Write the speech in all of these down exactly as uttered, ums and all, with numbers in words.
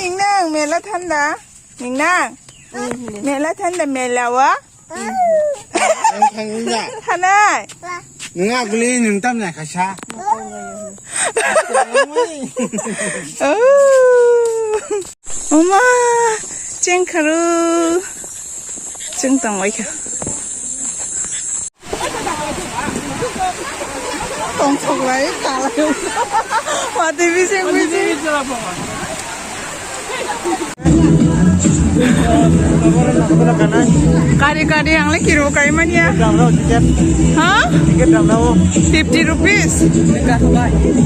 Ningnang mela thanda. Ningnang. Mela thanda mela wa. Ang thangda. Thanai. Nung aguli nung tam na kasa. Oh. Oma, cheng kharu. Cheng tong wai kha. Tong sok lai ta lai. Wa te bising bising. Kari kari ang le kiru kai mania. Ha? Fifty rupees.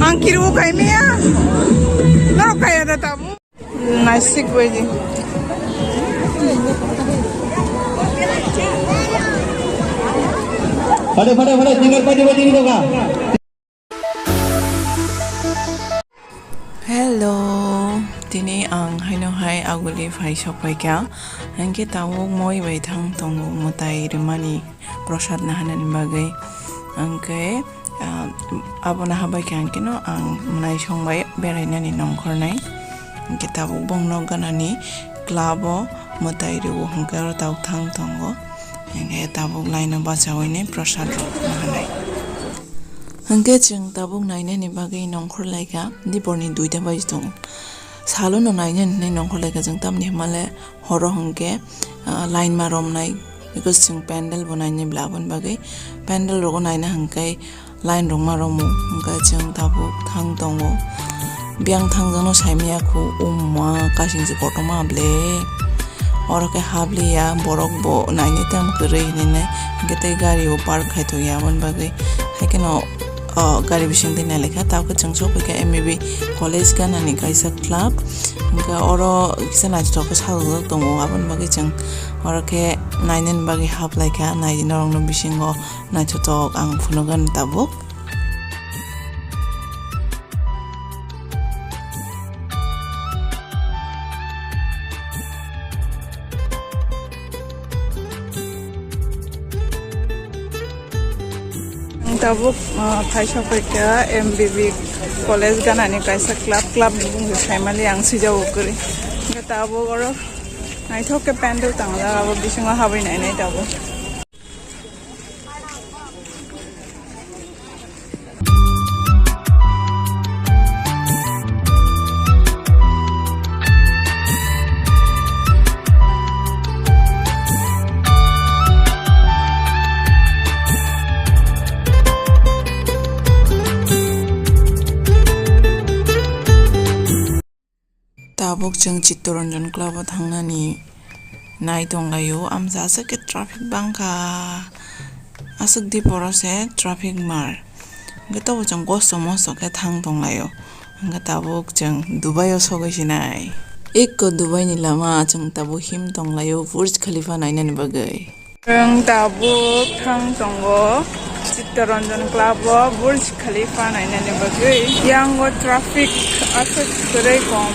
Ang kiru kai mania. Norok kaya da tabu. Naisik bai di. Pade pade pade, tinggal pade pade ni doga. Hello, tini ang haino hai aguli phai sok pai kha. Hingke tabuk moi bai thang tongo mwtai rwmani prosad nahanani bagwi. Hingke, ah, abo naha bai kha hingke no ang mwnai song bai berainani nongkhor nai. Hingke tabuk bong nok ganani club o mwtai rwo hingke oro tabuk thang tongo. Hingke tabuk line o bachaui ni prosad rok nahanai. Hingke chwng tabuk nainani bagwi nongkhor laikha, diporni duita baji tongo. Salono nainani hinwi nongkhor laikha chwng, tamni hwnmale horo hwnkhe, ah, line ma romnai, because chwng pandal bo nainai bla, aboni bagwi pandal rogo naina hwnkhe line rok ma romo, hwnkhe chwng tabuk thang tongo. Biyang thangjakno saimaya kho, umma, kasingsa kotorma ble. Oro khe habliya, borok bo naina tamo kwrwi hinwi nai, hwnkhe tei gari bo park khai tongya, aboni bagwi. Haikheno, o, gari bising twi nai laikha, tabukhe chwng sokphaikha M B B college ganani kaisa club, hwnkhe oro kisa naithotok khe sajokjak tongo, aboni bagwi chwng oro khe nainani bagwi haplaikha, nai norokno bisingo naithotok ang phunukgani tabuk. Ang tabuk, ah, phai sokphaikha M B B college ganani kaisa club, club ni bung saimali ang sijago kwrwi. Hwnkhe tabuk oro naithok khe pandal tangjak, abo bisingo habwi nainai tabuk. Tabuk chwng Chittaranjan Club o thangnani nai tonglaio, amsa aswk khe traffic bangkha, aswk diporo se traffic mar, hwnkhe tobo chwng kosto mosto khe thang tonglaio, hwnkhe tabuk chwng Dubai o sogwi sinai. Eko Dubai ni lama chwng tabuk him tonglaio Burj Khalifa nainani bagwi. Chwng tabuk thang tongo Chittaranjan Club o Burj Khalifa nainani bagwi. Yang o traffic aswk kwrwi kom.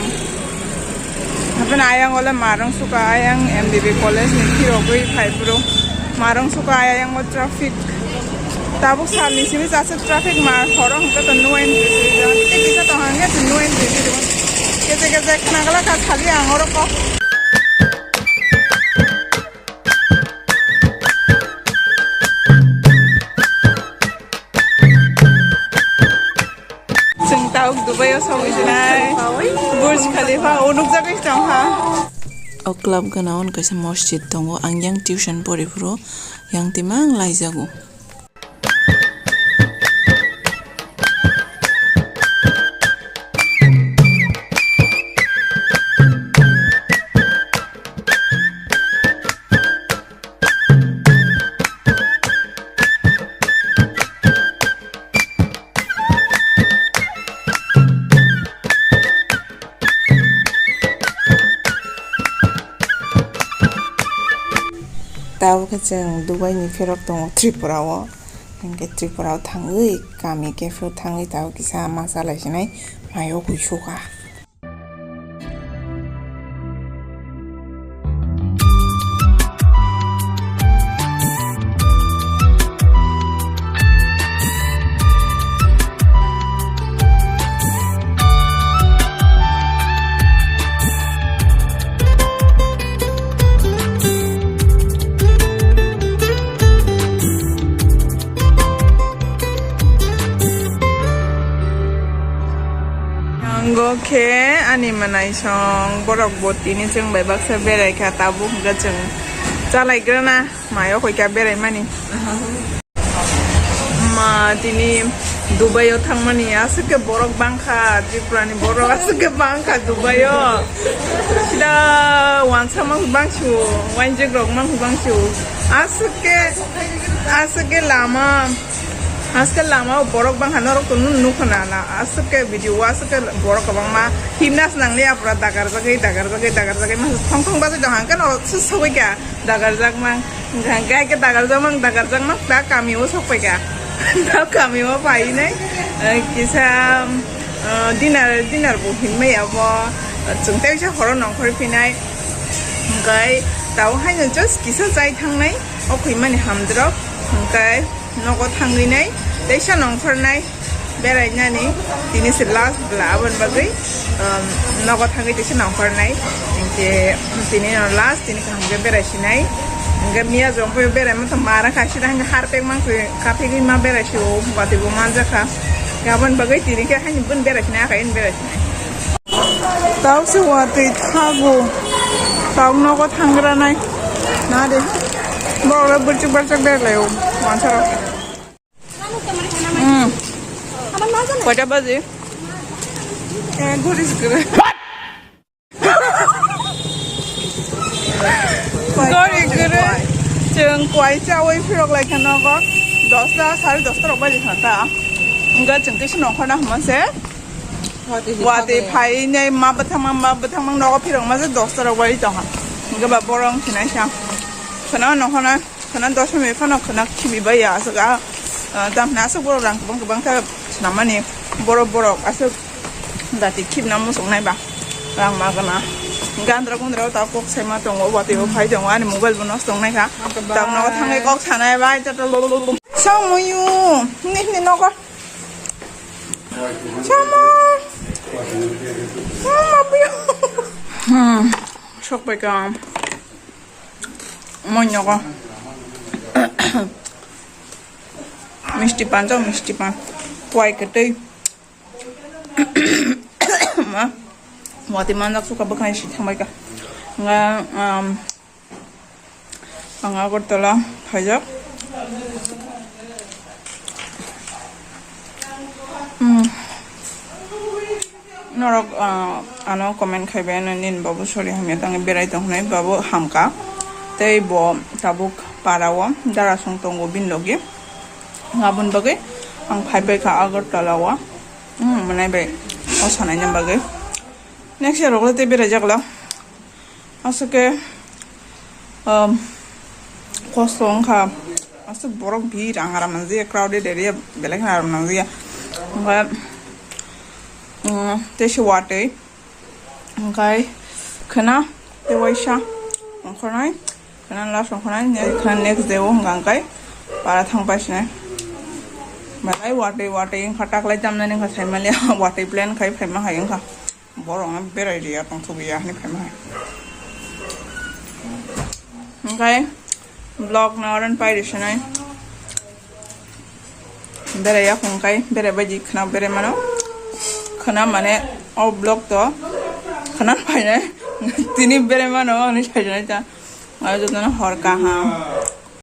Hapheno ayang o le marung suka, ayang M B B college ni phirogwi phai phuru marung suka, ayang o traffic. Tabuk salni simi aswk traffic mar, horo hwnkhe to no entry swijak. Tei kisa tong hwnkhe to no entry swijak. Keche keche khna glak kha sadi ang oro kok. Chwng tabuk Dubai o sogwi sinai. Burj Khalifa o nukjagwi tongkha. O club gana o kaisa masjid tongo. Ang yang tuition pori phuru yang tima ang laijago. Tabuk khe chwng Dubai ni pherok tongo Tripura o. Hwnkhe Tripura o thangwi kami cafe o thangwi tabuk kisa ma chalai sinai mai o kuisu kha. Go khe ani mwnaisong borok bo tini chwng bai baksa berai kha, tabuk hwnkhe chwng chalaigrana mayo koi kha berai mani. Ma tini Dubai o thangmani aswk khe borok bangkha, Tripura ni borok aswk khe bangkha Dubai o. Sida wansa mang bangsu, wainjik rok mang bangsu. Aswk khe, aswk khe lama, aswk khe lama o borok bangkha norok to nun nukho na la. Aswk khe video o aswk khe borok kwbangma himna swnang liya pura dagarjagwi, dagarjagwi, dagarjagwi. Masa thong thong bachai tong hangkhe no swi sogwi kha. Dagarjak mang, hwnkha hwnkhe hai khe dagarjak mang, dagarjak mang, ta kami o sok pai kha. Ta kami o pai nai, eh, kisa, eh, dinner, dinner bo hinmai abo, chwng tei kisa horo nongkhor phinai. Hwnkhe tao haino just kisa chai thangnai, o khwi mani hamjrok, hwnkhe nogo thangwi nai, teisa nongkhor nai. Berai nani, tini se last bwla, aboni bagwi, um, nogo thangwi tisa nongkhor nai. Hinkhe tini no last, tini kaham khe berai sinai. Hinkhe miya jong phaio berai mantha mara khai sida hinkhe harpek mangtwi kaphigwi ma berai sio, bati bo manjakha. Aboni bagwi tini khe haini bun berai sinai, akai berai sinai. Tau se watwi thago. Tau nogo thangra nai. Na de. Borok rok burchuk barchak berai laio. Wansaro. Hmm. Koita baji? Eh, guri guri. Guri guri. Chwng kwai chawi phirok lai kha nogo. Dosta, sare dosta rok baji kha ta. Wngkha chwng kisa nongkhorna hwnma se. Watwi phai nai ma bwthangma, ma bwthangma nogo phirok ma se dosta rok baji tongkha. Wngkha ba borok wng khinai sa. Khwna nongkhorna. Khwna dos minute phano khwna khibi bai ya, aswk a, ah, tamni aswk borok rang kwbang kwbang khe swnamani, borok borok aswk jati khibna muchungnai ba rang ma gana. Gandra gundra ta kok saima tongo, watwi bo phai tongo, ani mobile bo nosto wngnai kha. Tamno thangwi kok sanai bai, ta ta lo lo lo lo. Samuyu, ni ni nogo. Sama. Sama piyo. Hmm, sok pai ka. Moi nogo. Misti pan to, misti pan. Kuai ketui. Ma. Wati manjak suka bwkhani si thambai ka. Nga, um, ang Agartala phaijak. Hmm. Norok, ah, ano comment khai bai, ano nini babu sorry hamya tangwi berai tong hwnwi, babu hamka. Tei bo tabuk para o dara song tongo bini logi. Aboni bagwi ang phai bai kha Agartala o. Hmm, mwnai bai o sanai ni bagwi. Next year rok le tei berai jak la. Aswk khe, um, kosto wngkha. Aswk borok bir ang aram nangjakya, crowded area belai kheno aram nangjakya. Omo khe, um, tei se watwi. Omo khe khwna tei waisa ongkhornai. Khwna last ongkhornai, ne-, khwna next day o hwnka hwnkhe para thang paisinai. Belai watwi watwi wngkha, taklai chamnani wngkha saimaliya, watwi plan khai phaima hai wngkha. Borok no berai riya tongthok ya hwnwi phaima hai. Hwnkhe vlog no oran pai risinai. Berai ya hwnkhe berai bai di khwna berai mano. Khwna mane o vlog to khwna phainai tini berai mano hwnwi sai rinai ta. Aro jotono hor kaham.